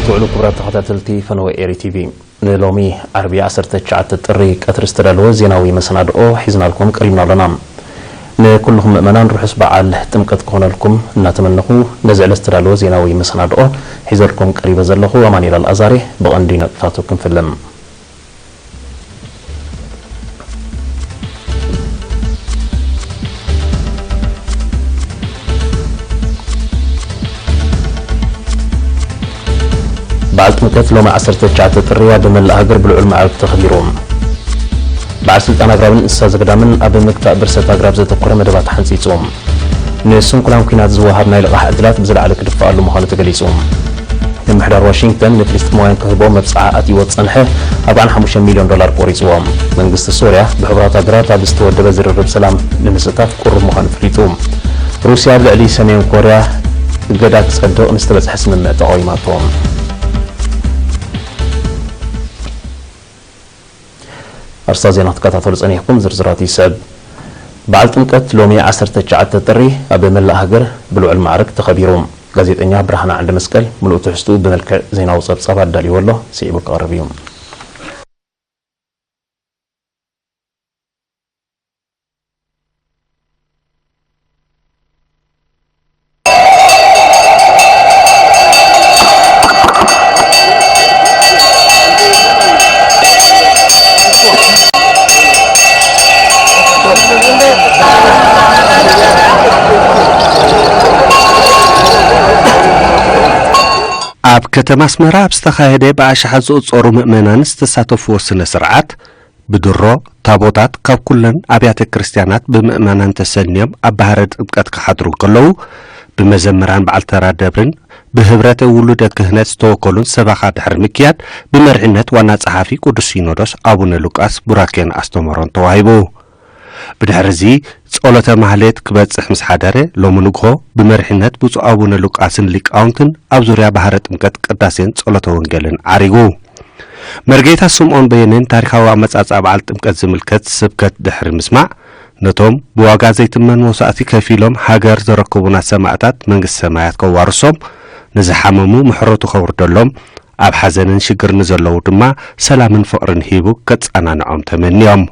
ትውዕሉ ክቡራት ተኸታተልቲ ፈነወ ኤሪ ቲቪ፣ ንሎሚ ዓርቢ ዓሰርተ ትሽዓተ ጥሪ ቀትሪ ዝተዳለወ ዜናዊ መሰናድኦ ሒዝናልኩም ቀሪብና ኣለና። ንኩልኹም ምእመናን ርሑስ በዓል ጥምቀት ክኾነልኩም እናተመነኹ፣ ነዚ ዕለት ዝተዳለወ ዜናዊ መሰናድኦ ሒዘልኩም ቀሪበ ዘለኹ ኣማኑኤል ኣልኣዛሬ። ብቐንዲ ነጥብታቱ ክንፍልም። በዓል ጥምቀት ሎሚ ዓሰርተ ትሽዓተ ጥሪ ኣብ መላእ ሃገር ብልዑል መዓርግ ተኸቢሩ። በዓል ስልጣን ኣግራብን እንስሳ ዘገዳምን ኣብ ምግታእ ብርሰት ኣግራብ ዘተኮረ መደባት ሓንጺጹ። ንስንኩላን ኲናት ዝወሃብ ናይ ልቓሕ ዕድላት ብዝለዓለ ክድፈኣሉ ምዃኑ ተገሊጹ። ምምሕዳር ዋሽንግተን ንፍልስጥማውያን ክህቦ መብጽዓ ኣትይዎ ዝጸንሐ ኣርባዓን ሓሙሽተ ሚልዮን ዶላር ቆሪጽዎ። መንግስቲ ሶርያ ብሕቡራት ሃገራት ኣብ ዝተወደበ ዝርርብ ሰላም ንምስታፍ ቅሩብ ምዃኑ ኣፍሊጡ። ሩስያ ኣብ ልዕሊ ሰሜን ኮርያ እገዳ ክጸድቕ ንዝተበጽሐ ስምምዕ ተቓዊማቶ። ኣርስታት ዜና ክትከታተሉ ጸኒሕኩም፣ ዝርዝራት ይስዕብ። በዓል ጥምቀት ሎሚ ዓሰርተ ትሽዓተ ጥሪ ኣብ መላእ ሃገር ብልዑል ማዕርግ ተኸቢሩ። ጋዜጠኛ ብርሃነ ዓንደ መስቀል ምሉእ ትሕዝትኡ ብመልክዕ ዜናዊ ጸብጻብ ኣዳልይዎ ኣሎ፣ ስዒቡ ክቐርብ እዩ። ኣብ ከተማ ኣስመራ ኣብ ዝተኻየደ ብኣሽሓት ዝቑጸሩ ምእመናን ዝተሳተፍዎ ስነ ስርዓት፣ ብድሮ ታቦታት ካብ ኩለን ኣብያተ ክርስቲያናት ብምእመናን ተሰንዮም ኣብ ባህረ ጥምቀት ክሓድሩ እንከለዉ፣ ብመዘምራን በዓል ተራ ደብርን ብህብረተ ውሉደ ክህነት ዝተወከሉን ሰበኻ ድሕሪ ምክያድ፣ ብመሪሕነት ዋና ጸሓፊ ቅዱስ ሲኖዶስ ኣቡነ ሉቃስ ቡራኬን ኣስተምህሮን ተዋሂቡ። ብድሕሪ እዚ ጸሎተ ማህሌት ክበጽሕ ምስ ሓደረ፣ ሎሚ ንግሆ ብመሪሕነት ብፁዕ ኣቡነ ሉቃስን ሊቃውንትን ኣብ ዙርያ ባህረ ጥምቀት ቅዳሴን ጸሎተ ወንጌልን ዓሪጉ። መርጌታ ስምዖን በየነን ታሪኻዊ ኣመጻጽኣ በዓል ጥምቀት ዝምልከት ስብከት ድሕሪ ምስማዕ፣ ነቶም ብዋጋ ዘይትመን መስዋእቲ ከፊሎም ሃገር ዘረከቡና ሰማእታት መንግስቲ ሰማያት ከዋርሶም፣ ንዝሓመሙ ምሕረቱ ከውርደሎም፣ ኣብ ሓዘንን ሽግርን ዘለዉ ድማ ሰላምን ፍቕርን ሂቡ ከጸናንዖም ተመንዮም።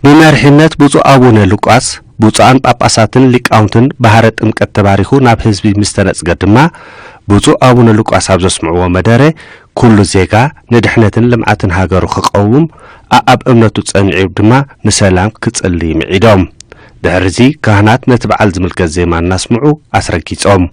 ብመሪሕነት ብፁዕ ኣቡነ ሉቃስ፣ ብፁዓን ጳጳሳትን ሊቃውንትን ባህረ ጥምቀት ተባሪኹ ናብ ህዝቢ ምስ ተነጽገ ድማ፣ ብፁዕ ኣቡነ ሉቃስ ኣብ ዘስምዕዎ መደረ፣ ኩሉ ዜጋ ንድሕነትን ልምዓትን ሃገሩ ክቐውም፣ ኣኣብ እምነቱ ጸኒዑ ድማ ንሰላም ክጽሊ ምዒዶም። ድሕሪ እዚ ካህናት ነቲ በዓል ዝምልከት ዜማ እናስምዑ ኣስረጊጾም።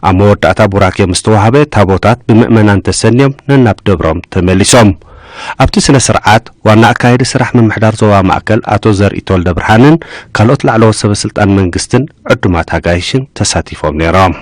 ኣብ መወዳእታ ቡራኬ ምስ ተዋህበ፣ ታቦታት ብምእመናን ተሰንዮም ነናብ ደብሮም ተመሊሶም። ኣብቲ ስነ ስርዓት፣ ዋና ኣካያዲ ስራሕ ምምሕዳር ዞባ ማእከል ኣቶ ዘርኢ ተወልደ ብርሃንን ካልኦት ላዕለዎት ሰበ ስልጣን መንግስትን ዕዱማት ኣጋይሽን ተሳቲፎም ነይሮም።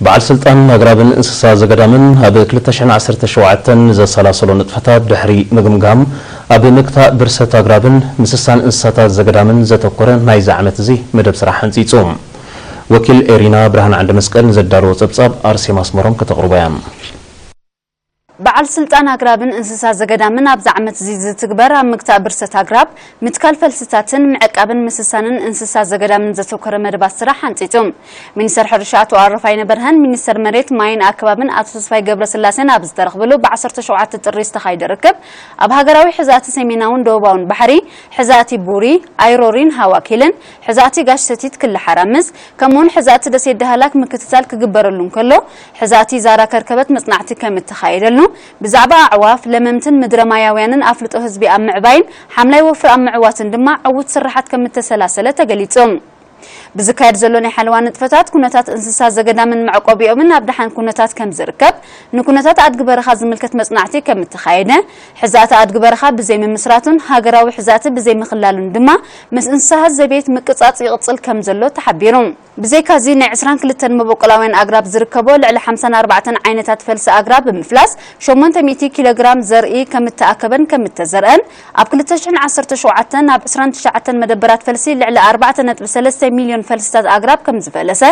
በዓል ስልጣን ኣግራብን እንስሳ ዘገዳምን ኣብ ክልተ ሽሕን ዓሰርተ ሸውዓተን ዘሰላሰሎ ንጥፈታት ድሕሪ ምግምጋም፣ ኣብ ምግታእ ብርሰት ኣግራብን ምስሳን እንስሳታት ዘገዳምን ዘተኮረ ናይዚ ዓመት እዚ መደብ ስራሕ ሓንጺጹ። ወኪል ኤሪና ብርሃን ዓንደ መስቀል ንዘዳለዎ ጸብጻብ ኣርሴማ ኣስመሮም ከተቕርቦ እያ። በዓል ስልጣን ኣግራብን እንስሳ ዘገዳምን ኣብዚ ዓመት እዚ ዝትግበር ኣብ ምግታእ ብርሰት ኣግራብ፣ ምትካል ፈልስታትን ምዕቃብን ምስሳንን እንስሳ ዘገዳምን ዘተኮረ መደባት ስራሕ ሓንጺጹ። ሚኒስተር ሕርሻ ኣቶ ኣረፋይነ በርሀን፣ ሚኒስተር መሬት፣ ማይን ኣከባብን ኣቶ ተስፋይ ገብረስላሴን ኣብ ዝተረኽብሉ ብ ዓሰርተ ሸውዓተ ጥሪ ዝተኻየደ ርክብ፣ ኣብ ሃገራዊ ሕዛእቲ ሰሜናውን ደቡባውን ባሕሪ፣ ሕዛእቲ ቡሪ፣ ኣይሮሪን ሃዋኪልን፣ ሕዛእቲ ጋሽ ሰቲት ክሊ ሓራምዝ፣ ከምኡውን ሕዛእቲ ደሴት ዳህላክ ምክትታል ክግበረሉ እንከሎ፣ ሕዛእቲ ዛራ ከርከበት መጽናዕቲ ከም እተኻየደሉ፣ ብዛዕባ ኣዕዋፍ፣ ለመምትን ምድረ ማያውያንን ኣፍልጦ ህዝቢ ኣብ ምዕባይን ሓምላይ ወፍሪ ኣብ ምዕዋትን ድማ ዕዉት ስራሓት ከም እተሰላሰለ ተገሊጹ። ብዝካየድ ዘሎ ናይ ሓለዋ ንጥፈታት ኩነታት እንስሳ ዘገዳምን መዕቆቢኦምን ኣብ ደሓን ኩነታት ከም ዝርከብ፣ ንኩነታት ኣድጊ በረኻ ዝምልከት መጽናዕቲ ከም እተኻየደ፣ ሕዛእቲ ኣድጊ በረኻ ብዘይምምስራቱን ሃገራዊ ሕዛእቲ ብዘይምኽላሉን ድማ ምስ እንስሳት ዘቤት ምቅጻጽ ይቕጽል ከም ዘሎ ተሓቢሩ። ብዘይካዚ ናይ ዕስራን ክልተን መበቆላውያን ኣግራብ ዝርከቦ ልዕሊ ሓምሳን ኣርባዕተን ዓይነታት ፈልሲ ኣግራብ ብምፍላስ ሸሞንተ ሚእቲ ኪሎ ግራም ዘርኢ ከም እተኣከበን ከም እተዘርአን፣ ኣብ ክልተ ሽሕን ዓሰርተ ሸውዓተን ኣብ ዕስራን ትሽዓተን መደበራት ፈልሲ ልዕሊ ኣርባዕተ ነጥቢ ሰለስተ ሚልዮን ፈልስታት ኣግራብ ከም ዝፈለሰ፣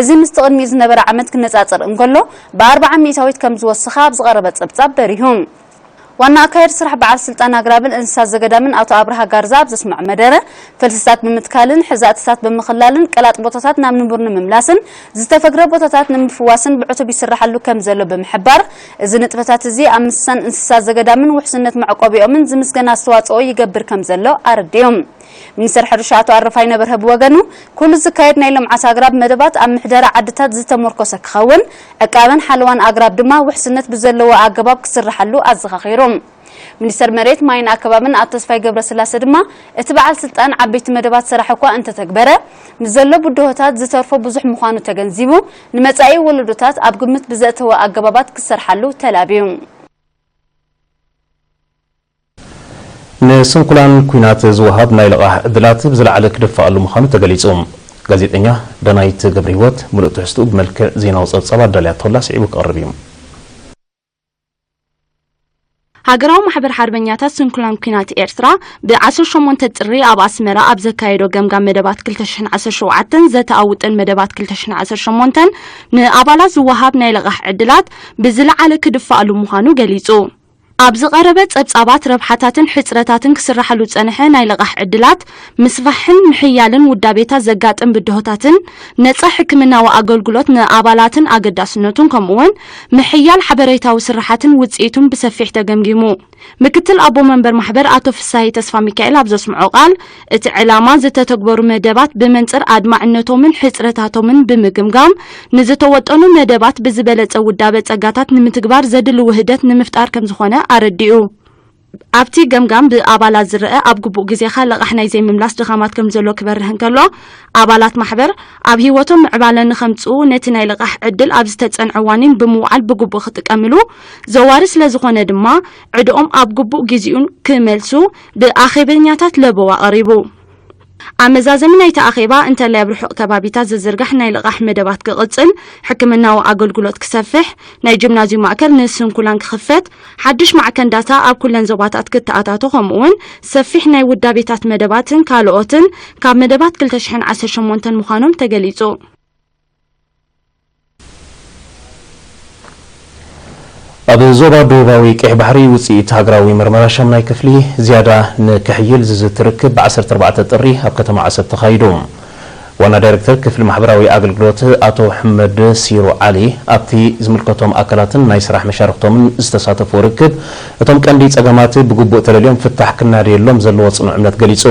እዚ ምስቲ ቅድሚኡ ዝነበረ ዓመት ክነጻጸር እንከሎ ብኣርብዓ ሚእታዊት ከም ዝወሰኸ ኣብ ዝቐረበ ጸብጻብ በሪሁ። ዋና ኣካየዲ ስራሕ በዓል ስልጣን ኣግራብን እንስሳት ዘገዳምን ኣቶ ኣብርሃ ጋርዛ ኣብ ዘስምዖ መደረ፣ ፈልስታት ብምትካልን ሕዛእትታት ብምኽላልን ቀላጥ ቦታታት ናብ ንቡር ንምምላስን ዝተፈግረ ቦታታት ንምፍዋስን ብዕቱብ ይስራሓሉ ከም ዘሎ ብምሕባር፣ እዚ ንጥፈታት እዚ ኣብ ምስሳን እንስሳት ዘገዳምን ውሕስነት መዕቆቢኦምን ዝምስገን ኣስተዋጽኦ ይገብር ከም ዘሎ ኣረዲኡ። ሚኒስተር ሕርሻ ኣቶ ኣረፋይነ በርሀ ብወገኑ፣ ኩሉ ዝካየድ ናይ ልምዓት ኣግራብ መደባት ኣብ ምሕደራ ዓድታት ዝተመርኮሰ ክኸውን፣ ዕቃበን ሓለዋን ኣግራብ ድማ ውሕስነት ብዘለዎ ኣገባብ ክስርሓሉ ኣዘኻኺሩ። ሚኒስተር መሬት፣ ማይን ኣከባብን ኣቶ ተስፋይ ገብረስላሴ ድማ፣ እቲ በዓል ስልጣን ዓበይቲ መደባት ስራሕ እኳ እንተተግበረ፣ ንዘሎ ብድሆታት ዝተርፎ ብዙሕ ምዃኑ ተገንዚቡ፣ ንመጻኢ ወለዶታት ኣብ ግምት ብዘእተወ ኣገባባት ክሰርሓሉ ተላብዩ። ንስንኩላን ኲናት ዝወሃብ ናይ ልቓሕ ዕድላት ብዝለዓለ ክድፋኣሉ ምዃኑ ተገሊጹ። ጋዜጠኛ ዳናይት ገብረህይወት ምሉእ ትሕዝትኡ ብመልክዕ ዜናዊ ጸብጻብ ኣዳልያቶላ፣ ስዒቡ ክቐርብ እዩ። ሃገራዊ ማሕበር ሓርበኛታት ስንኩላን ኲናት ኤርትራ ብ ዓሰርተ ሸሞንተ ጥሪ ኣብ ኣስመራ ኣብ ዘካየዶ ገምጋም መደባት ክልተ ሽሕን ዓሰርተ ሸውዓተን ዘተኣውጠን መደባት ክልተ ሽሕን ዓሰርተ ሸሞንተን ንኣባላት ዝወሃብ ናይ ልቓሕ ዕድላት ብዝለዓለ ክድፋኣሉ ምዃኑ ገሊጹ። ኣብ ዝቐረበ ጸብጻባት ረብሓታትን ሕጽረታትን ክስራሓሉ ዝጸንሐ ናይ ልቓሕ ዕድላት ምስፋሕን ምሕያልን ውዳቤታት ዘጋጥም ብድሆታትን ነጻ ሕክምናዊ ኣገልግሎት ንኣባላትን ኣገዳስነቱን ከምኡውን ምሕያል ሓበሬታዊ ስራሓትን ውጽኢቱን ብሰፊሕ ተገምጊሙ። ምክትል ኣቦ መንበር ማሕበር ኣቶ ፍሳሄ ተስፋ ሚካኤል ኣብ ዘስምዖ ቃል፣ እቲ ዕላማ ዝተተግበሩ መደባት ብመንጽር ኣድማዕነቶምን ሕጽረታቶምን ብምግምጋም፣ ንዝተወጠኑ መደባት ብዝበለጸ ውዳበ ጸጋታት ንምትግባር ዘድሊ ውህደት ንምፍጣር ከምዝኾነ ኣረዲኡ። ኣብቲ ገምጋም ብኣባላት ዝረአ ኣብ ግቡእ ግዜኻ ልቓሕ ናይ ዘይምምላስ ድኻማት ከምዘሎ ክበርህ እንከሎ፣ ኣባላት ማሕበር ኣብ ህይወቶም ምዕባለ ንኸምጽኡ ነቲ ናይ ልቓሕ ዕድል ኣብ ዝተጸንዐ ዋኒን ብምውዓል ብግቡእ ክጥቀምሉ ዘዋሪ ስለዝኾነ ድማ ዕድኦም ኣብ ግቡእ ግዜኡን ክመልሱ ብኣኼበኛታት ለበዋ ቀሪቡ። ኣብ መዛዘሚ ናይቲ ኣኼባ፣ እንተላይ ኣብ ርሑቕ ከባቢታት ዝዝርጋሕ ናይ ልቓሕ መደባት ክቕጽል፣ ሕክምናዊ ኣገልግሎት ክሰፍሕ፣ ናይ ጂምናዝዩም ማእከል ንስንኩላን ክኽፈት፣ ሓድሽ ማዕከን ዳታ ኣብ ኩለን ዞባታት ክተኣታቶ፣ ከምኡ'ውን ሰፊሕ ናይ ውዳቤታት መደባትን ካልኦትን ካብ መደባት ክልተ ሽሕን ዓሰርተ ሸሞንተን ምዃኖም ተገሊጹ። ኣብ ዞባ ደቡባዊ ቀይሕ ባሕሪ ውጽኢት ሃገራዊ መርመራ ሻምናይ ክፍሊ ዝያዳ ንክሕይል ዝዝቲ ርክብ ብ ዓሰርተ ኣርባዕተ ጥሪ ኣብ ከተማ ዓሰብ ተኻይዱ። ዋና ዳይሬክተር ክፍሊ ማሕበራዊ ኣገልግሎት ኣቶ ሕመድ ሲሮ ዓሊ ኣብቲ ዝምልከቶም ኣካላትን ናይ ስራሕ መሻርኽቶምን ዝተሳተፉ ርክብ፣ እቶም ቀንዲ ጸገማት ብግቡእ ተለልዮም ፍታሕ ክናደየሎም ዘለዎ ጽኑዕ እምነት ገሊጹ።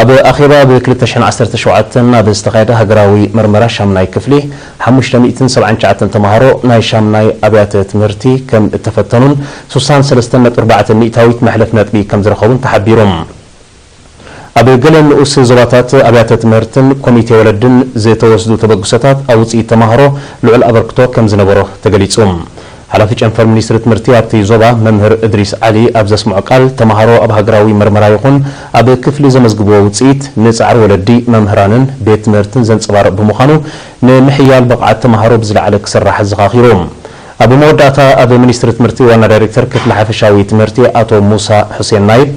ኣብ ኣኼባ ብ ክልተ ሽሕን ዓሰርተ ሸውዓተን ኣብ ዝተኻየደ ሃገራዊ መርመራ ሻምናይ ክፍሊ፣ ሓሙሽተ ሚእትን ሰብዓን ትሽዓተን ተማሃሮ ናይ ሻምናይ ኣብያተ ትምህርቲ ከም እተፈተኑን፣ ስሳን ሰለስተን ነጥቢ ኣርባዕተ ሚእታዊት መሕለፍ ነጥቢ ከም ዝረኸቡን ተሓቢሩ። ኣብ ገለ ንኡስ ዞባታት ኣብያተ ትምህርትን ኮሚቴ ወለድን ዝተወስዱ ተበግሶታት ኣብ ውጽኢት ተማሃሮ ልዑል ኣበርክቶ ከም ዝነበሮ ተገሊጹ። ሓላፊ ጨንፈር ሚኒስትሪ ትምህርቲ ኣብቲ ዞባ መምህር እድሪስ ዓሊ ኣብ ዘስምዖ ቃል፣ ተማሃሮ ኣብ ሃገራዊ መርመራ ይኹን ኣብ ክፍሊ ዘመዝግብዎ ውጽኢት ንጻዕሪ ወለዲ፣ መምህራንን ቤት ትምህርትን ዘንጸባርቕ ብምዃኑ፣ ንምሕያል ብቕዓት ተማሃሮ ብዝለዓለ ክስራሕ ኣዘኻኺሩ። ኣብ መወዳእታ፣ ኣብ ሚኒስትሪ ትምህርቲ ዋና ዳይሬክተር ክፍሊ ሓፈሻዊ ትምህርቲ ኣቶ ሙሳ ሑሴን ናይብ፣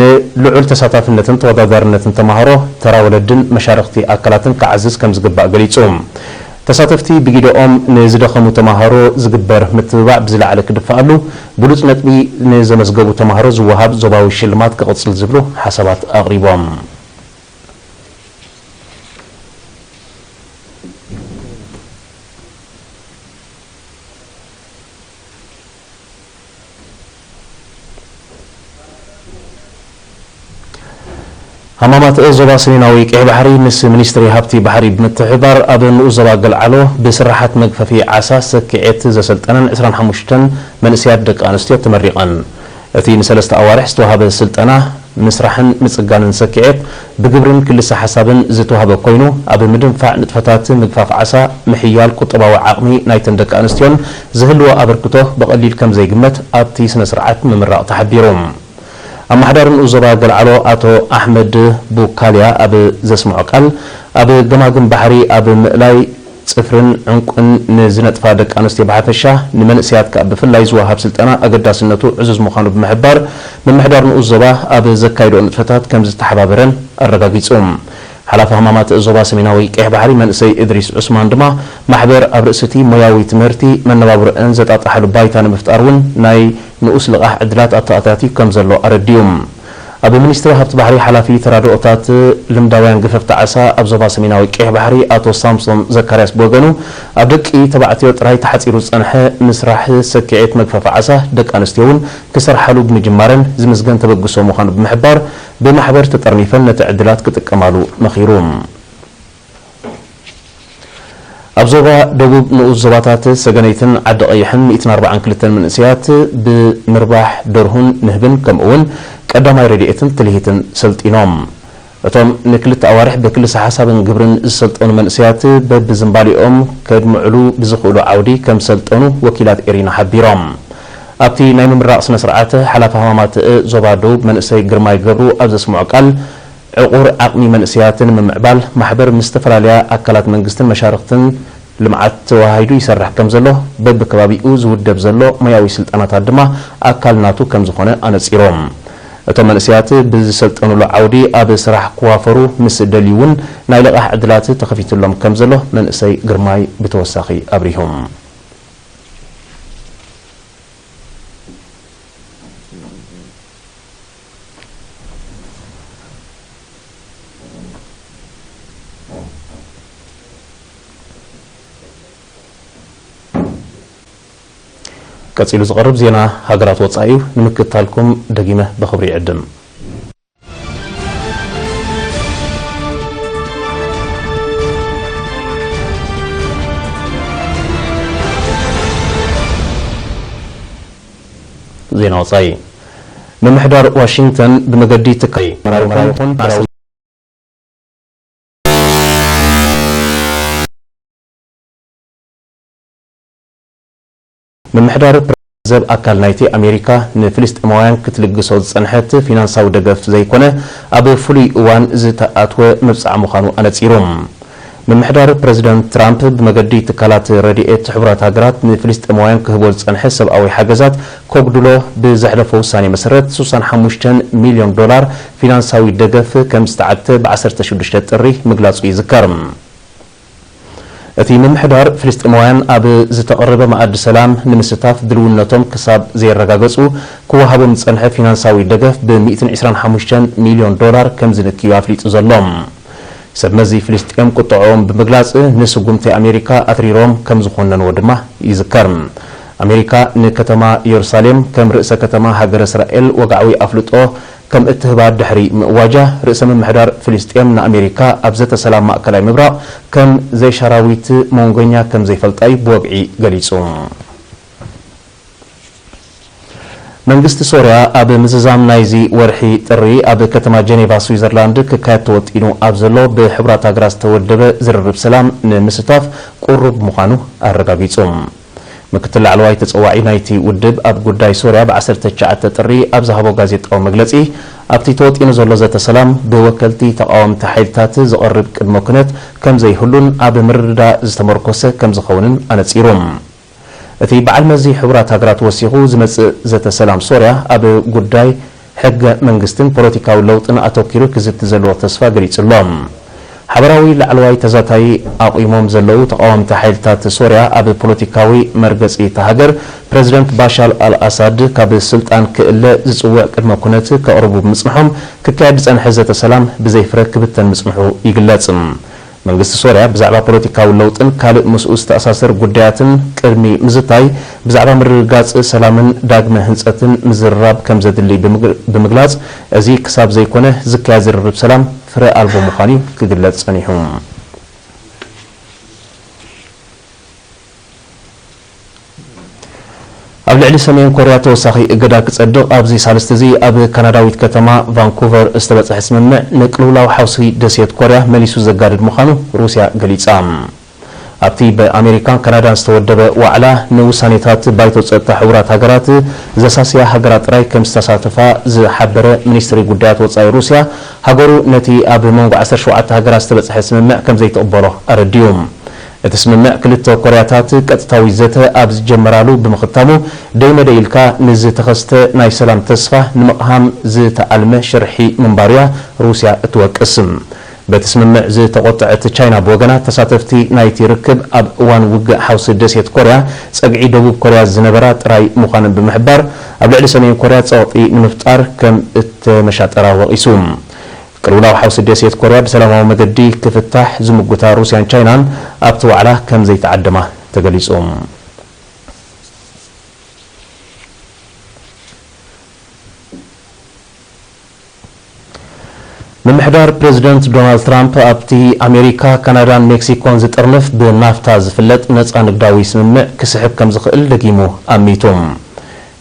ንልዑል ተሳታፍነትን ተወዳዳርነትን ተማሃሮ፣ ተራ ወለድን መሻርኽቲ ኣካላትን ክዓዝዝ ከም ዝግባእ ገሊጹ። ተሳተፍቲ ብጊደኦም፣ ንዝደኸሙ ተማሃሮ ዝግበር ምትብባዕ ብዝለዓለ ክድፈኣሉ፣ ብሉጽ ነጥቢ ንዘመዝገቡ ተማሃሮ ዝወሃብ ዞባዊ ሽልማት ክቕጽል ዝብሉ ሓሳባት ኣቕሪቦም። ሃማማት ዞባ ሰሜናዊ ቀይሕ ባሕሪ ምስ ሚኒስትሪ ሃብቲ ባሕሪ ብምትሕብባር ኣብ ንኡስ ዞባ ገልዓሎ ብስራሓት መግፈፊ ዓሳ ሰኪዔት ዘሰልጠነን ዕስራን ሓሙሽተን መንእሰያት ደቂ ኣንስትዮ ተመሪቐን። እቲ ንሰለስተ ኣዋርሕ ዝተዋህበ ስልጠና፣ ምስራሕን ምጽጋንን ሰኪዔት ብግብርን ክልሰ ሓሳብን ዝተዋህበ ኮይኑ፣ ኣብ ምድንፋዕ ንጥፈታት ምግፋፍ ዓሳ፣ ምሕያል ቁጠባዊ ዓቕሚ ናይተን ደቂ ኣንስትዮን ዝህልዎ ኣበርክቶ ብቐሊል ከም ዘይግመት ኣብቲ ስነ ስርዓት ምምራቕ ተሓቢሩ። ኣመሓዳሪ ንኡስ ዞባ ገልዓሎ ኣቶ ኣሕመድ ቡካልያ ኣብ ዘስምዖ ቃል፣ ኣብ ገማግም ባሕሪ ኣብ ምእላይ ጽፍርን ዕንቁን ንዝነጥፋ ደቂ ኣንስትዮ ብሓፈሻ፣ ንመንእሰያት ከኣ ብፍላይ ዝወሃብ ስልጠና ኣገዳስነቱ ዕዙዝ ምዃኑ ብምሕባር፣ ምምሕዳር ንኡስ ዞባ ኣብ ዘካይድኦ ንጥፈታት ከም ዝተሓባበረን ኣረጋጊጹ። ሓላፊ ሃማማት ዞባ ሰሜናዊ ቀይሕ ባሕሪ መንእሰይ እድሪስ ዑስማን ድማ፣ ማሕበር ኣብ ርእሲ እቲ ሞያዊ ትምህርቲ መነባብሮአን ዘጣጥሓሉ ባይታ ንምፍጣር እውን ናይ ንኡስ ልቓሕ ዕድላት ኣተኣታትዩ ከም ዘሎ ኣረዲኡ። ኣብ ሚኒስትሪ ሃብቲ ባሕሪ ሓላፊ ተራድኦታት ልምዳውያን ገፈፍቲ ዓሳ ኣብ ዞባ ሰሜናዊ ቀይሕ ባሕሪ ኣቶ ሳምሶም ዘካርያስ ብወገኑ፣ ኣብ ደቂ ተባዕትዮ ጥራይ ተሓጺሩ ዝጸንሐ ምስራሕ ሰኪዔት መግፈፊ ዓሳ ደቂ ኣንስትዮ እውን ክሰርሓሉ ብምጅማረን ዝምስገን ተበግሶ ምዃኑ ብምሕባር፣ ብማሕበር ተጠርኒፈን ነቲ ዕድላት ክጥቀማሉ መኺሩ። ኣብ ዞባ ደቡብ ንኡስ ዞባታት ሰገነይትን ዓዲ ቀይሕን ሚእትን ኣርባዓን ክልተን መንእሰያት ብምርባሕ ደርሁን ንህብን ከምኡ እውን ቀዳማይ ረድኤትን ትልሂትን ሰልጢኖም። እቶም ንክልተ ኣዋርሕ ብክልሰ ሓሳብን ግብርን ዝሰልጠኑ መንእሰያት በብዝንባሌኦም ከድምዕሉ ብዝኽእሉ ዓውዲ ከም ሰልጠኑ ወኪላት ኤሪና ሓቢሮም። ኣብቲ ናይ ምምራቕ ስነ ስርዓት ሓላፊ ሃማማት ዞባ ደቡብ መንእሰይ ግርማይ ገብሩ ኣብ ዘስምዖ ቃል፣ ዕቑር ዓቕሚ መንእሰያት ንምምዕባል ማሕበር ምስ ዝተፈላለያ ኣካላት መንግስትን መሻርኽትን ልምዓት ተወሃሂዱ ይሰርሕ ከም ዘሎ፣ በብከባቢኡ ዝውደብ ዘሎ ሞያዊ ስልጠናታት ድማ ኣካል ናቱ ከም ዝኾነ ኣነጺሮም። እቶም መንእሰያት ብዝሰልጠኑሉ ዓውዲ ኣብ ስራሕ ክዋፈሩ ምስ ደልዩ እውን ናይ ልቓሕ ዕድላት ተኸፊቱሎም ከም ዘሎ መንእሰይ ግርማይ ብተወሳኺ ኣብሪሆም። ቀጺሉ ዝቐርብ ዜና ሃገራት ወጻኢ እዩ። ንምክትታልኩም ደጊመ ብኽብሪ ይዕድም። ዜና ወጻኢ። ምምሕዳር ዋሽንግተን ብመገዲ ትካይ መራዊ ይኹን ምምሕዳር ፕረ-፣ ዘብ ኣካል ናይቲ ኣሜሪካ ንፍልስጤማውያን ክትልግሶ ዝጸንሐት ፊናንሳዊ ደገፍ ዘይኮነ፣ ኣብ ፍሉይ እዋን ዝተኣትወ መብጽዓ ምዃኑ ኣነጺሩ። ምምሕዳር ፕረዚደንት ትራምፕ ብመገዲ ትካላት ረድኤት ሕቡራት ሃገራት ንፍልስጤማውያን ክህቦ ዝጸንሐ ሰብኣዊ ሓገዛት ከጉድሎ ብዘሕለፎ ውሳኔ መሰረት፣ ስሳን ሓሙሽተን ሚልዮን ዶላር ፊናንሳዊ ደገፍ ከም ዝተዓግተ ብ ዓሰርተ ሽዱሽተ ጥሪ ምግላጹ ይዝከር። እቲ ምምሕዳር፣ ፍልስጤማውያን ኣብ ዝተቐረበ መኣዲ ሰላም ንምስታፍ ድልውነቶም ክሳብ ዘየረጋገጹ፣ ክወሃቦም ዝጸንሐ ፊናንሳዊ ደገፍ ብ ሚእትን ዕስራን ሓሙሽተን ሚልዮን ዶላር ከም ዝንክዩ ኣፍሊጡ ዘሎ። ሰብ መዚ ፍልስጤም ቁጥዐኦም ብምግላጽ፣ ንስጉምቲ ኣሜሪካ ኣትሪሮም ከም ዝኾነንዎ ድማ ይዝከር። ኣሜሪካ ንከተማ ኢየሩሳሌም ከም ርእሰ ከተማ ሃገረ እስራኤል ወግዓዊ ኣፍልጦ ከም እትህባ ድሕሪ ምእዋጃ፣ ርእሰ ምምሕዳር ፍልስጤም ንኣሜሪካ ኣብ ዘተ ሰላም ማእከላይ ምብራቕ ከም ዘይሻራዊት መንጎኛ ከም ዘይፈልጣ እዩ ብወግዒ ገሊጹ። መንግስቲ ሶርያ ኣብ ምዝዛም ናይዚ ወርሒ ጥሪ ኣብ ከተማ ጀኔቫ ስዊዘርላንድ ክካየድ ተወጢኑ ኣብ ዘሎ ብሕቡራት ሃገራት ዝተወደበ ዝርርብ ሰላም ንምስታፍ ቅሩብ ምዃኑ ኣረጋጊጹ። ምክትል ላዕለዋይ ተጸዋዒ ናይቲ ውድብ ኣብ ጉዳይ ሶርያ ብ ዓሰርተ ትሽዓተ ጥሪ ኣብ ዝሃቦ ጋዜጣዊ መግለጺ፣ ኣብቲ ተወጢኑ ዘሎ ዘተ ሰላም ብወከልቲ ተቓወምቲ ሓይልታት ዝቐርብ ቅድመ ኩነት ከም ዘይህሉን ኣብ ምርድዳእ ዝተመርኮሰ ከም ዝኸውንን ኣነጺሩ። እቲ በዓል መዚ ሕቡራት ሃገራት ወሲኹ፣ ዝመጽእ ዘተ ሰላም ሶርያ ኣብ ጉዳይ ሕገ መንግስትን ፖለቲካዊ ለውጥን ኣተኲሩ ክዝቲ ዘለዎ ተስፋ ገሊጹ ኣሎ። ሓበራዊ ላዕለዋይ ተዛታይ ኣቑሞም ዘለዉ ተቓወምቲ ሓይልታት ሶርያ፣ ኣብ ፖለቲካዊ መርገጺ እታ ሃገር፣ ፕረዚደንት ባሻር ኣልኣሳድ ካብ ስልጣን ክእለ ዝጽውዕ ቅድመ ኩነት ከቕርቡ ብምጽንሖም፣ ክካየድ ዝጸንሐ ዘተ ሰላም ብዘይ ፍረ ክብተን ምጽንሑ ይግለጽ። መንግስቲ ሶርያ ብዛዕባ ፖለቲካዊ ለውጥን ካልእ ምስኡ ዝተኣሳሰር ጉዳያትን ቅድሚ ምዝታይ፣ ብዛዕባ ምርግጋጽ ሰላምን ዳግመ ህንጸትን ምዝርራብ ከም ዘድሊ ብምግ-፣ ብምግላጽ፣ እዚ ክሳብ ዘይኮነ ዝካየድ ዝርርብ ሰላም ፍረ ኣልቦ ምዃኑ እዩ ክግለጽ ጸኒሑ። ኣብ ልዕሊ ሰሜን ኮርያ ተወሳኺ እገዳ ክጸድቕ ኣብዚ ሳልስቲ እዚ ኣብ ካናዳዊት ከተማ ቫንኩቨር ዝተበጽሐ ስምምዕ፣ ንቅልውላው ሓውሲ ደሴት ኮርያ መሊሱ ዘጋድድ ምዃኑ ሩስያ ገሊጻ። ኣብቲ ብኣሜሪካን ካናዳን ዝተወደበ ዋዕላ፣ ንውሳኔታት ባይቶ ጸጥታ ሕቡራት ሃገራት ዘሳስያ ሃገራት ጥራይ ከም ዝተሳተፋ ዝሓበረ ሚኒስትሪ ጉዳያት ወጻኢ ሩስያ፣ ሃገሩ ነቲ ኣብ መንጎ ዓሰርተ ሸውዓተ ሃገራት ዝተበጽሐ ስምምዕ ከም ዘይትቕበሎ ኣረዲኡ። እቲ ስምምዕ ክልተ ኮርያታት ቀጥታዊ ዘተ ኣብ ዝጀመራሉ ብምኽታሙ፣ ደይመደይ ኢልካ ንዝተኸስተ ናይ ሰላም ተስፋ ንምቕሃም ዝተኣልመ ሽርሒ ምንባሩ'ያ ሩስያ እትወቅስ። በቲ ስምምዕ ዝተቖጥዐት ቻይና ብወገና፣ ተሳተፍቲ ናይቲ ርክብ ኣብ እዋን ውግእ ሓውሲ ደሴት ኮርያ፣ ጸግዒ ደቡብ ኮርያ ዝነበራ ጥራይ ምዃነን ብምሕባር፣ ኣብ ልዕሊ ሰሜን ኮርያ ጸቕጢ ንምፍጣር ከም እተመሻጠራ ወቒሱ። ቅልውላው ሓውሲ ደሴት ኮርያ ብሰላማዊ መገዲ ክፍታሕ ዝምጉታ ሩስያን ቻይናን ኣብቲ ዋዕላ ከም ዘይተዓደማ ተገሊጹ። ምምሕዳር ፕሬዚደንት ዶናልድ ትራምፕ ኣብቲ ኣሜሪካ፣ ካናዳን ሜክሲኮን ዝጥርንፍ ብናፍታ ዝፍለጥ ነጻ ንግዳዊ ስምምዕ ክስሕብ ከም ዝኽእል ደጊሙ ኣሚቱ።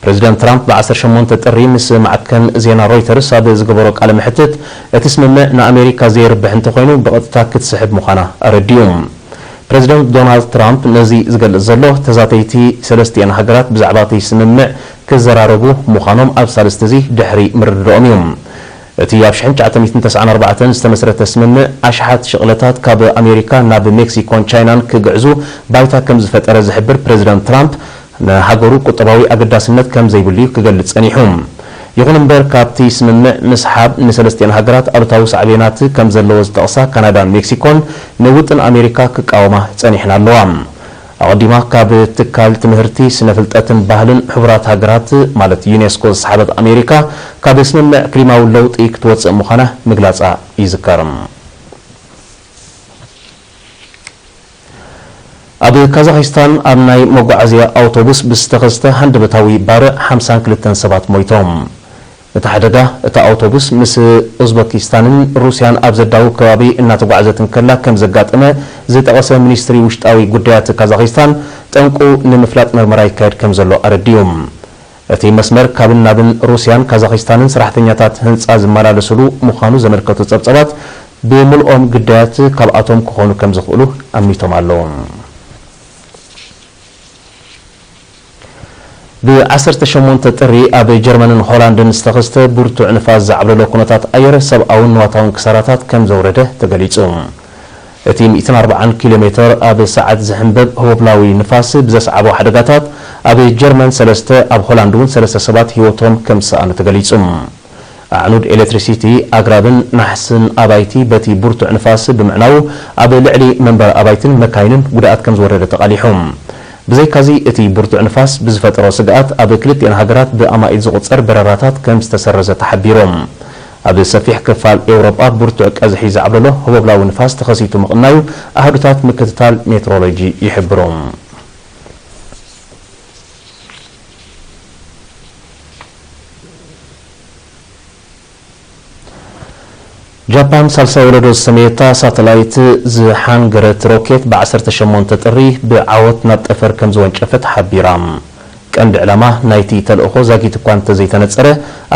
ፕሬዚደንት ትራምፕ ብ ዓሰርተ ሸሞንተ ጥሪ ምስ ማዕከን ዜና ሮይተርስ ኣብ ዝገበሮ ቃለ መሕትት፣ እቲ ስምምዕ ንኣሜሪካ ዘየርብሕ እንተኾይኑ ብቐጥታ ክትስሕብ ምዃና ኣረዲኡ። ፕሬዚደንት ዶናልድ ትራምፕ ነዚ ዝገልጽ ዘሎ፣ ተዛተይቲ ሰለስቲኤን ሃገራት ብዛዕባ እቲ ስምምዕ ክዘራረቡ ምዃኖም ኣብ ሳልስቲ እዚ ድሕሪ ምርድዳኦም እዩ። እቲ ኣብ ሽሕን ትሽዓተ ሚእትን ተስዓን ኣርባዕተን ዝተመስረተ ስምምዕ፣ ኣሽሓት ሽቕለታት ካብ ኣሜሪካ ናብ ሜክሲኮን ቻይናን ክግዕዙ ባይታ ከም ዝፈጠረ ዝሕብር ፕሬዚደንት ትራምፕ፣ ንሃገሩ ቁጠባዊ ኣገዳስነት ከም ዘይብሉ እዩ ክገልጽ ጸኒሑ። ይኹን እምበር፣ ካብቲ ስምምዕ ምስሓብ ንሰለስቲኤን ሃገራት ኣሉታዊ ሳዕቤናት ከም ዘለዎ ዝጠቕሳ ካናዳን ሜክሲኮን፣ ንውጥን ኣሜሪካ ክቃወማ ጸኒሐን ኣለዋ። ኣቐዲማ ካብ ትካል ትምህርቲ፣ ስነ ፍልጠትን ባህልን ሕቡራት ሃገራት ማለት ዩኔስኮ ዝሰሓበት ኣሜሪካ፣ ካብ ስምምዕ ክሊማዊ ለውጢ ክትወጽእ ምዃና ምግላጻ ይዝከር። ኣብ ካዛኺስታን ኣብ ናይ መጓዓዝያ ኣውቶቡስ ብዝተኸስተ ሃንደበታዊ ባርዕ ሓምሳን ክልተን ሰባት ሞይቶም። እቲ ሓደጋ፣ እታ ኣውቶቡስ ምስ ኡዝበኪስታንን ሩስያን ኣብ ዘዳውብ ከባቢ እናተጓዕዘት እንከላ ከም ዘጋጠመ ዝጠቐሰ ሚኒስትሪ ውሽጣዊ ጉዳያት ካዛኺስታን፣ ጠንቁ ንምፍላጥ መርመራ ይካየድ ከም ዘሎ ኣረዲኡ። እቲ መስመር ካብን ናብን ሩስያን ካዛኺስታንን ሰራሕተኛታት ህንጻ ዝመላለስሉ ምዃኑ ዘመልከቱ ጸብጸባት፣ ብምልኦም ግዳያት ካብኣቶም ክኾኑ ከም ዝኽእሉ ኣሚቶም ኣለዉ። ብ ዓሰርተ ሸሞንተ ጥሪ ኣብ ጀርመንን ሆላንድን ዝተኸስተ ብርቱዕ ንፋስ ዝዓብለሎ ኩነታት ኣየር ሰብኣውን ንዋታውን ክሳራታት ከም ዘውረደ ተገሊጹ። እቲ ሚእትን ኣርባዓን ኪሎ ሜተር ኣብ ሰዓት ዝሕንበብ ህቦብላዊ ንፋስ ብዘስዓቦ ሓደጋታት፣ ኣብ ጀርመን ሰለስተ፣ ኣብ ሆላንድ እውን ሰለስተ ሰባት ህይወቶም ከም ዝሰኣኑ ተገሊጹ። ኣዕኑድ ኤሌክትሪሲቲ፣ ኣግራብን ናሕስን ኣባይቲ በቲ ብርቱዕ ንፋስ ብምዕናዉ፣ ኣብ ልዕሊ መንበሪ ኣባይትን መካይንን ጉድኣት ከም ዝወረደ ተቓሊሑ። ብዘይካዚ፣ እቲ ብርቱዕ ንፋስ ብዝፈጠሮ ስግኣት፣ ኣብ ክልቲኤን ሃገራት ብኣማኢት ዝቑጸር በረራታት ከም ዝተሰረዘ ተሓቢሩ። ኣብ ሰፊሕ ክፋል ኤውሮጳ ብርቱዕ ቀዝሒ ዘዕብለሎ ህቦብላዊ ንፋስ ተኸሲቱ ምቕናዩ ኣሃዱታት ምክትታል ሜትሮሎጂ ይሕብሩ። ጃፓን ሳልሳይ ወለዶ ዝሰመየታ ሳተላይት ዝሓንገረት ሮኬት ብ ዓሰርተ ሸሞንተ ጥሪ ብዓወት ናብ ጠፈር ከም ዝወንጨፈት ሓቢራ። ቀንዲ ዕላማ ናይቲ ተልእኾ ዛጊት እኳ እንተዘይተነጸረ፣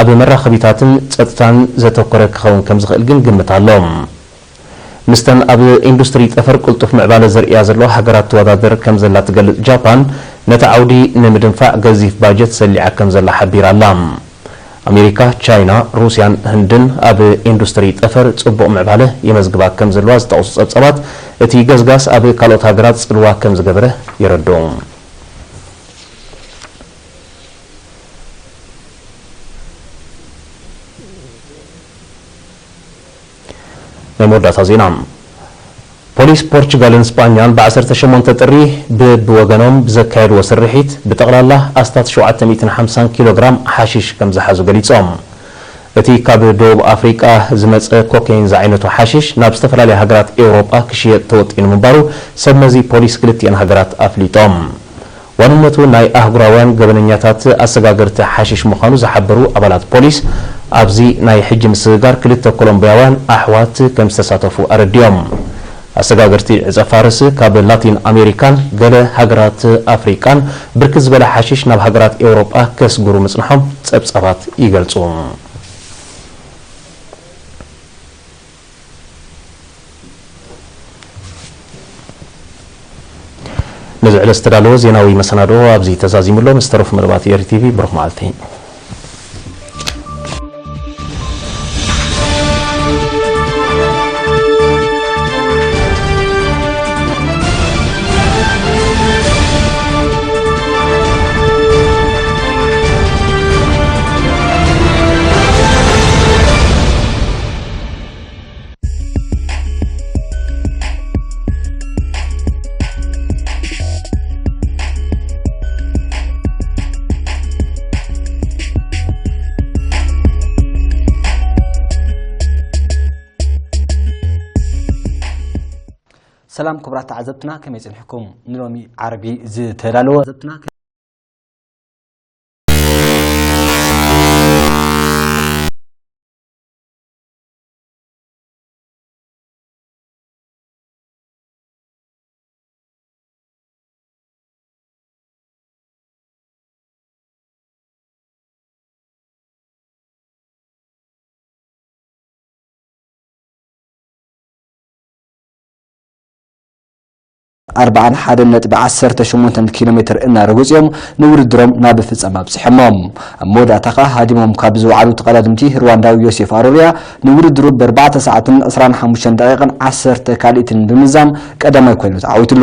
ኣብ መራኸቢታትን ጸጥታን ዘተኮረ ክኸውን ከም ዝኽእል ግን ግምት ኣሎ። ምስተን ኣብ ኢንዱስትሪ ጠፈር ቅልጡፍ ምዕባለ ዘርእያ ዘለዋ ሃገራት ትወዳደር ከም ዘላ ትገልጽ ጃፓን፣ ነቲ ዓውዲ ንምድንፋዕ ገዚፍ ባጀት ሰሊዓ ከም ዘላ ሓቢራ ኣላ። ኣሜሪካ፣ ቻይና፣ ሩስያን ህንድን ኣብ ኢንዱስትሪ ጠፈር ጽቡቕ ምዕባለ የመዝግባ ከም ዘለዋ ዝጠቕሱ ጸብጻባት፣ እቲ ገስጋስ ኣብ ካልኦት ሃገራት ጽልዋ ከም ዝገበረ የረድኡ። ናይ መወዳእታ ዜና። ፖሊስ ፖርቹጋልን ስጳኛን ብ ዓሰርተ ሸሞንተ ጥሪ ብብወገኖም ብዘካየድዎ ስርሒት ብጠቕላላ ኣስታት ሸውዓተ ሚእትን ሓምሳን ኪሎ ግራም ሓሽሽ ከም ዝሓዙ ገሊጾም። እቲ ካብ ደቡብ ኣፍሪቃ ዝመጸ ኮኬይን ዝዓይነቱ ሓሽሽ ናብ ዝተፈላለያ ሃገራት ኤውሮጳ ክሽየጥ ተወጢኑ ምንባሩ ሰብ መዚ ፖሊስ ክልቲኤን ሃገራት ኣፍሊጦም። ዋንነቱ ናይ ኣህጉራውያን ገበነኛታት ኣሰጋገርቲ ሓሽሽ ምዃኑ ዝሓበሩ ኣባላት ፖሊስ፣ ኣብዚ ናይ ሕጂ ምስግጋር ክልተ ኮሎምብያውያን ኣሕዋት ከም ዝተሳተፉ ኣረዲኦም። ኣሰጋገርቲ ዕጸ ፋርስ ካብ ላቲን ኣሜሪካን ገለ ሃገራት ኣፍሪቃን ብርክት ዝበለ ሓሽሽ ናብ ሃገራት ኤውሮጳ ከስግሩ ምጽንሖም ጸብጻባት ይገልጹ። ነዚ ዕለት ዝተዳለወ ዜናዊ መሰናዶ ኣብዚ ተዛዚሙ ኣሎ። ምስ ተረፉ መደባት ኤሪ ቲቪ ብሩኽ መዓልቲ። ሰላም ክቡራት ተዓዘብትና፣ ከመይ ጸኒሕኩም? ንሎሚ ዓርቢ ዝተዳለወ ተዓዘብትና ኣርባዓን ሓደን ነጥቢ ዓሰርተ ሸሞንተን ኪሎ ሜትር እናረገጹ እዮም ንውድድሮም ናብ ፍጻመ ኣብጺሖሞ። ኣብ መወዳእታ ከኣ ሃዲሞም ካብ ዝወዓሉ ተቐዳድምቲ ሩዋንዳዊ ዮሴፍ ኣሮሪያ ንውድድሩ ብኣርባዕተ ሰዓትን ዕስራን ሓሙሽተን ደቂቕን ዓሰርተ ካልኢትን ብምዛም ቀዳማይ ኮይኑ ተዓዊትሉ።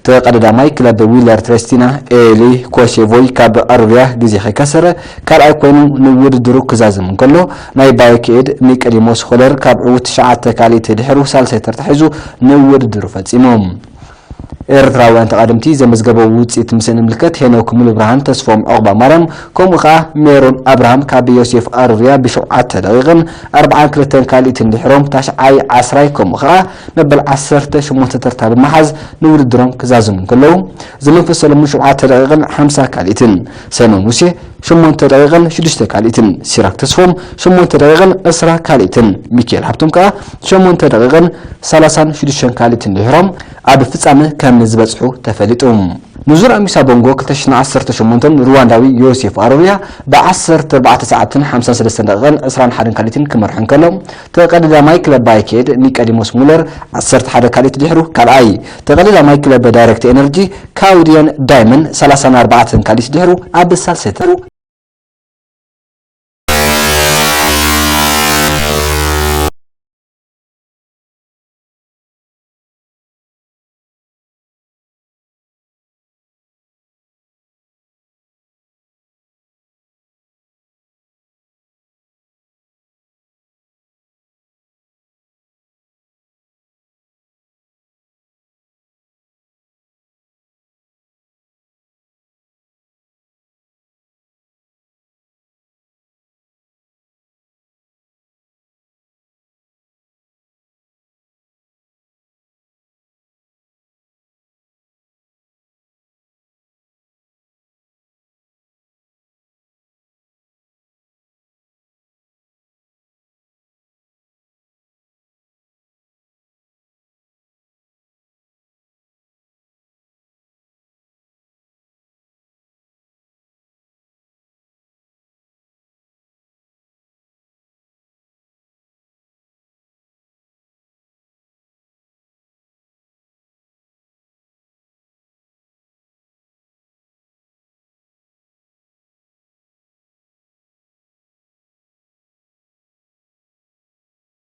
ተቐዳዳማይ ክለብ ዊለር ትሬስቲና ኤሊ ኮሴቮይ ካብ ኣሮሪያ ግዜ ከይከሰረ ካልኣይ ኮይኑ ንውድድሩ ክዛዝም እንከሎ፣ ናይ ባይክኤድ ኒቆዲሞስ ኾለር ካብ ዕዉት ትሽዓተ ካልኢት ድሕሩ ሳልሳይ ተርታ ሒዙ ንውድድሩ ፈጺሙ። ኤርትራውያን ተቐድምቲ ዘመዝገበው ውጽኢት ምስ እንምልከት፣ ሄኖክ ሙሉብርሃን ተስፎም ዑቕባማርያም፣ ከምኡ ኸኣ ሜሮን ኣብርሃም ካብ ዮሴፍ ኣሩርያ ብሸውዓተ ደቂቕን ኣርባዓን ክልተን ካልኢትን ድሕሮም ታሽዓይ፣ ዓስራይ ከምኡ ኸኣ መበል ዓሰርተ ሸሞንተ ተርታ ብምሓዝ ንውድድሮም ክዛዝሙ እንከለዉ፣ ዝመንፈስ ሰለሙን ሸውዓተ ደቂቕን ሓምሳ ካልኢትን፣ ሰይሞን ሙሴ ሸሞንተ ደቂቕን ሽዱሽተ ካልኢትን፣ ሲራክ ተስፎም ሸሞንተ ደቂቕን ዕስራ ካልኢትን፣ ሚኪኤል ሃብቶም ከኣ ሸሞንተ ደቂቕን ሰላሳን ሽዱሽተን ካልኢትን ድሕሮም ኣብ ፍጻመ ከም ዝበጽሑ ተፈሊጡ። ንዙር ኣሚሳ ቦንጎ ክልተ ሽሕን ዓሰርተ ሸሞንተን ሩዋንዳዊ ዮሴፍ ኣሮሪያ ብዓሰርተ ኣርባዕተ ሰዓትን ሓምሳን ሰለስተን ደቂቕን ዕስራን ሓደን ካልኢትን ክመርሑ እንከሎ፣ ተቐዳዳማይ ክለብ ባይኬድ ኒቆዲሞስ ሙለር ዓሰርተ ሓደ ካልኢት ድሕሩ ካልኣይ፣ ተቐዳዳማይ ክለብ ዳይሬክት ኤነርጂ ካውዲየን ዳይመን ሰላሳን ኣርባዕተን ካልኢት ድሕሩ ኣብ ሳልሳይ ተሩ።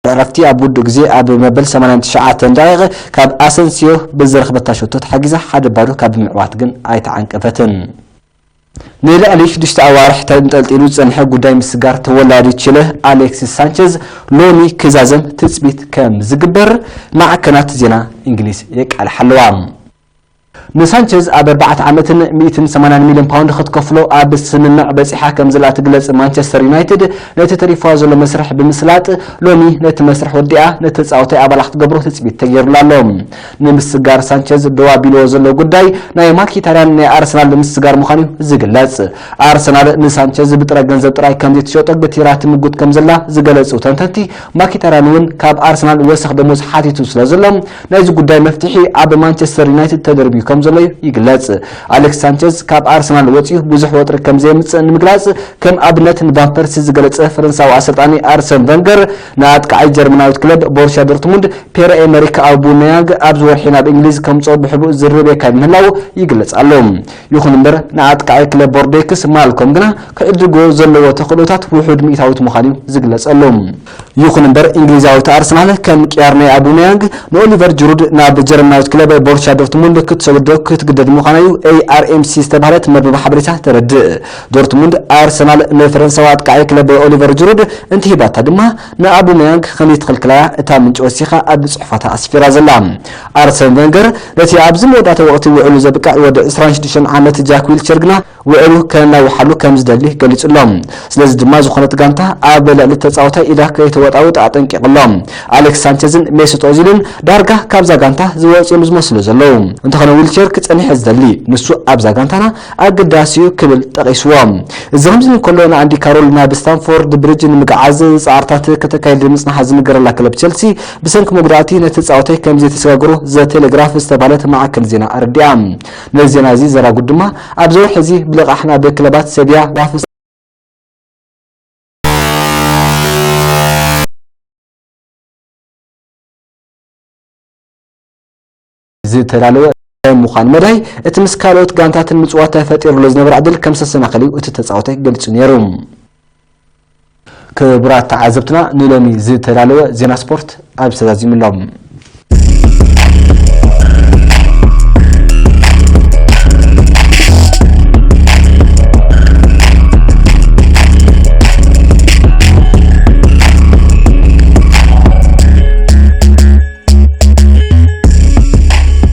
ዕረፍቲ ኣብ ውዱእ ግዜ ኣብ መበል ሰማንያን ትሽዓተን ደቂቕ ካብ ኣሰንሲዮ ብዝረኸበታ ሸቶ ተሓጊዛ ሓደ ባዶ ካብ ምዕዋት ግን ኣይተዓንቀፈትን። ንልዕሊ ሽዱሽተ ኣዋርሕ ተንጠልጢሉ ዝጸንሐ ጉዳይ ምስጋር ተወላዲ ቺለ ኣሌክሲስ ሳንቸዝ ሎሚ ክዛዘም ትጽቢት ከም ዝግበር ማዕከናት ዜና እንግሊዝ የቃልሓ ኣለዋ። ንሳንቸዝ ኣብ ኣርባዕተ ዓመትን ሚእትን ሰማንያን ሚልዮን ፓውንድ ክትከፍሎ ኣብ ስምምዕ በጺሓ ከም ዘላ ትግለጽ ማንቸስተር ዩናይትድ፣ ነቲ ተሪፍዋ ዘሎ መስርሕ ብምስላጥ፣ ሎሚ ነቲ መስርሕ ወዲኣ ነቲ ተጻዋታይ ኣባላ ክትገብሮ ትጽቢት ተገይሩላ ኣሎ። ንምስጋር ሳንቸዝ ደው ኣቢልዎ ዘሎ ጉዳይ ናይ ማኪታርያን ናይ ኣርሰናል ንምስጋር ምዃኑ እዩ ዝግለጽ። ኣርሰናል ንሳንቸዝ ብጥረ ገንዘብ ጥራይ ከም ዘይትሸጦ ገቲራ ትምጉት ከም ዘላ ዝገለጹ ተንተንቲ፣ ማኪታርያን እውን ካብ ኣርሰናል ወሰኽ ደሞዝ ሓቲቱ ስለ ዘሎ፣ ናይዚ ጉዳይ መፍትሒ ኣብ ማንቸስተር ዩናይትድ ተደርብዩ ከም ዘሎ እዩ ይግለጽ። ኣሌክስ ሳንቸዝ ካብ ኣርሰናል ወጺኡ ብዙሕ ወጥሪ ከም ዘየምጽእ ንምግላጽ፣ ከም ኣብነት ንቫን ፐርሲ ዝገለጸ ፈረንሳዊ ኣሰልጣኒ ኣርሰን ቨንገር፣ ንኣጥቃዓይ ጀርመናዊት ክለብ ቦሩሲያ ዶርትሙንድ ፔረ ኤመሪክ ኣቡመያንግ ኣብዚ ወርሒ ናብ እንግሊዝ ከምጽኦ ብሕቡእ ዝርርብ የካይድ ምህላዉ ይግለጽ ኣሎ። ይኹን እምበር፣ ንኣጥቃዓይ ክለብ ቦርዴክስ ማልኮም ግና ክዕድጎ ዘለዎ ተኽእሎታት ውሑድ ሚእታዊት ምዃኑ እዩ ዝግለጸሉ። ይኹን እምበር፣ እንግሊዛዊት ኣርሰናል ከም ቅያር ናይ ኣቡመያንግ ንኦሊቨር ጅሩድ ናብ ጀርመናዊት ክለብ ቦሩሲያ ዶርትሙንድ ክትሰጉዶ ክትግደድ ምዃና እዩ ኤ ኣር ኤም ሲ ዝተባህለት መርበብ ሓበሬታ ተረድእ። ዶርትሙንድ ኣርሰናል ንፈረንሳዊ ኣጥቃዓይ ክለብ ኦሊቨር ጅሩድ እንትሂባታ ድማ፣ ንኣቡመያንግ ከም ዘይትኽልክላያ እታ ምንጪ ወሲኻ ኣብ ጽሑፋታ ኣስፊራ ዘላ። ኣርሰን ቨንገር ነቲ ኣብዚ መወዳእታ ወቕቲ ውዕሉ ዘብቅዕ ወዲ ዕስራን ሽዱሽተን ዓመት ጃክ ዊልቸር ግና ውዕሉ ከናውሓሉ ከም ዝደሊ ገሊጹ ኣሎ። ስለዚ ድማ ዝኾነት ጋንታ ኣብ ልዕሊ ተጻዋታይ ኢዳ ከይተወጣውጥ ኣጠንቂቑ ኣሎ። ኣሌክስ ሳንቸዝን ሜሱት ኦዚልን ዳርጋ ካብዛ ጋንታ ዝወጽኡ እዮም ዝመስሉ ዘለዉ። እንተኾነ ዊልቸር ክጸንሕ ዝደሊ፣ ንሱ ኣብዛ ጋንታና ኣገዳሲ እዩ ክብል ጠቒስዎ። እዚ ከምዚ እንከሎ ንኣንዲ ካሮል ናብ ስታንፎርድ ብሪጅ ንምግዓዝ ጻዕርታት ከተካይድ ምጽናሓ ዝንገረላ ክለብ ቸልሲ ብሰንኪ መጉዳእቲ ነቲ ተጻዋታይ ከም ዘይተሰጋገሮ ዘ ቴሌግራፍ ዝተባህለት ማዕከን ዜና ኣረዲኣ። ነዚ ዜና እዚ ዘራጉድ ድማ ኣብዚ ወርሒ እዚ ብልቓሕ ናብ ክለባት ሰብያ ራፍ ዝተዳለወ ምዃን መዳይ እቲ ምስ ካልኦት ጋንታትን ምጽዋት ተፈጢሩሉ ዝነበረ ዕድል ከም ዘሰናኸለ እዩ እቲ ተጻዋታይ ገሊጹ ነይሩ። ክቡራት ተዓዘብትና፣ ንሎሚ ዝተዳለወ ዜና ስፖርት ኣብዚ ተዛዚሙ ኣሎ።